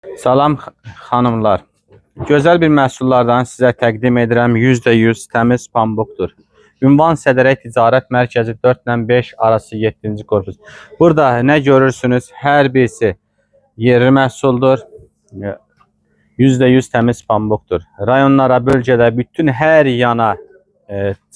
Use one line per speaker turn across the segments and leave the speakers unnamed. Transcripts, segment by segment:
Salam xanımlar. Gözəl bir məhsullardan sizə təqdim edirəm. %100 təmiz pambıqdır. Ünvan Sədərək Ticarət Mərkəzi 4 ilə 5 arası 7-ci korpus. Burada nə görürsünüz? Hər birisi yerli məhsuldur. %100 təmiz pambıqdır. Rayonlara, bölgədə bütün hər yana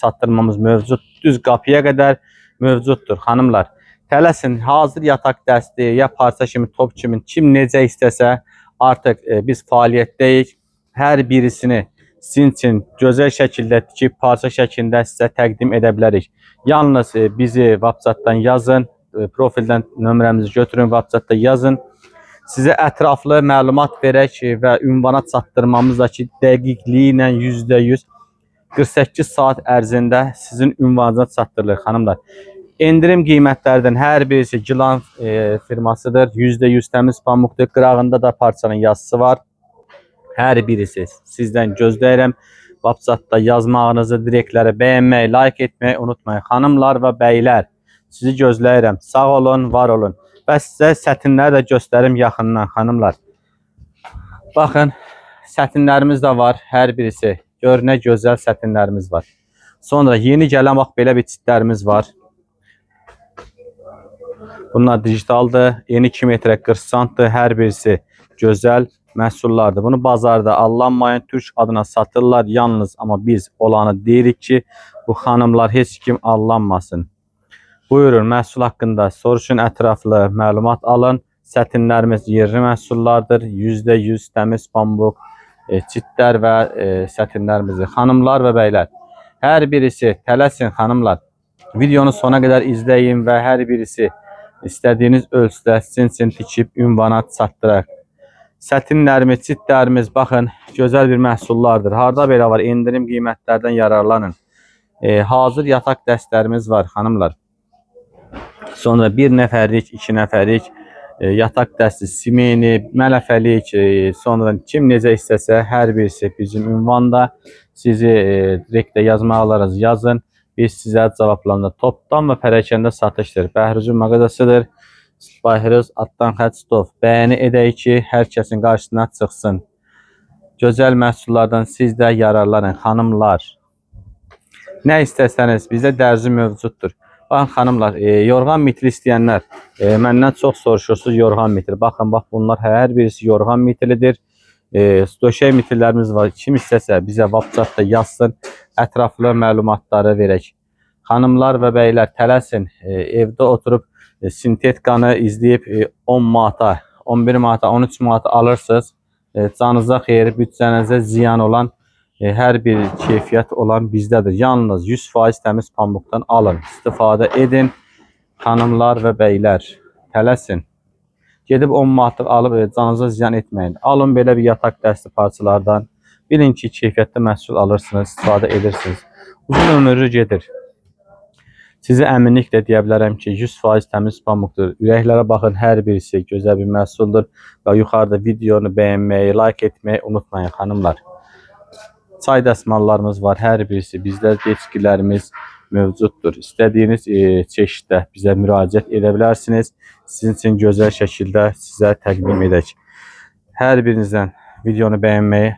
çatdırmamız mövcud. Düz qapıya qədər mövcuddur xanımlar. Tələsin, hazır yataq dəsti ya parça kimi, top kimi, kim necə istəsə artıq biz fəaliyyətdəyik. Hər birisini sizin üçün gözəl şəkildə tikib parça şəklində sizə təqdim edə bilərik. Yalnız bizi WhatsApp-dan yazın, profildən nömrəmizi götürün, WhatsApp-da yazın. Sizə ətraflı məlumat verək və ünvana çatdırmamız da ki, dəqiqliyi ilə %100 48 saat ərzində sizin ünvanınıza çatdırılır xanımlar. Endirim qiymətlərdən hər birisi Gilan firmasıdır. %100 təmiz pamukdur. Qırağında da parçanın yazısı var. Hər birisi sizdən gözləyirəm. WhatsApp-da yazmağınızı, direktləri bəyənməyi, like etməyi unutmayın. Xanımlar və bəylər, sizi gözləyirəm. Sağ olun, var olun. Və sizə sətinləri də göstərim yaxından xanımlar. Baxın, sətinlərimiz də var hər birisi. Gör nə gözəl sətinlərimiz var. Sonra yeni gələn bax belə bir çitlərimiz var. Bunlar dijitaldır. Eni 2 metrə 40 santdır. Hər birisi gözəl məhsullardır. Bunu bazarda allanmayın. Türk adına satırlar yalnız, amma biz olanı deyirik ki, bu xanımlar heç kim allanmasın. Buyurun, məhsul haqqında soruşun, ətraflı məlumat alın. Sətinlərimiz yerli məhsullardır. %100 təmiz pambıq, çitlər və sətinlərimizdir. Xanımlar və bəylər, hər birisi tələsin xanımlar. Videonu sona qədər izləyin və hər birisi istədiyiniz ölçüdə sizin üçün tikib ünvana çatdıraq. Sətinlərimiz, çitlərimiz, baxın, gözəl bir məhsullardır. Harda belə var, endirim qiymətlərdən yararlanın. Hazır yataq dəstlərimiz var xanımlar. Sonra bir nəfərlik, iki nəfərlik yataq dəsti, simeni, mələfəlik, sonra kim necə istəsə hər birisi bizim ünvanda. Sizi direktdə yazmaqlarınızı yazın. Biz sizə cavablandırıq. Topdan və pərəkəndə satışdır. Bəhruzun mağazasıdır. Bahruz Atdan Xəstov. Bəyəni edək ki, hər kəsin qarşısına çıxsın. Gözəl məhsullardan siz də yararlanın xanımlar. Nə istəsəniz bizdə dərzi mövcuddur. Baxın xanımlar, yorğan mitri istəyənlər məndən çox soruşursunuz yorğan mitri. Baxın, bax bunlar hər birisi yorğan mitridir. Döşək mitrilərimiz var. Kim istəsə bizə WhatsApp-da yazsın, ətraflı məlumatları verək. Xanımlar və bəylər tələsin, evdə oturub sintetkanı izləyib 10 manata, 11 manata, 13 manata alırsınız. Canınıza xeyir, büdcənizə ziyan olan hər bir keyfiyyət olan bizdədir. Yalnız 100% təmiz pambıqdan alın, istifadə edin. Xanımlar və bəylər, tələsin. Gedib 10 manatlıq alıb canınıza ziyan etməyin. Alın belə bir yataq dəsti parçalardan. Bilin ki, keyfiyyətli məhsul alırsınız, istifadə edirsiniz. Uzun ömürlü gedir. Sizə əminliklə deyə bilərəm ki, 100% təmiz pambıqdır. Ürəklərə baxın, hər birisi gözəl bir məhsuldur və yuxarıda videonu bəyənməyi, like etməyi unutmayın xanımlar. Çay dəsmallarımız var, hər birisi bizdə deskilərimiz mövcuddur. İstədiyiniz çeşiddə bizə müraciət edə bilərsiniz. Sizin üçün gözəl şəkildə sizə təqdim edək. Hər birinizdən videonu bəyənməyi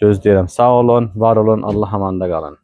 gözləyirəm. Sağ olun, var olun, Allah amanda qalın.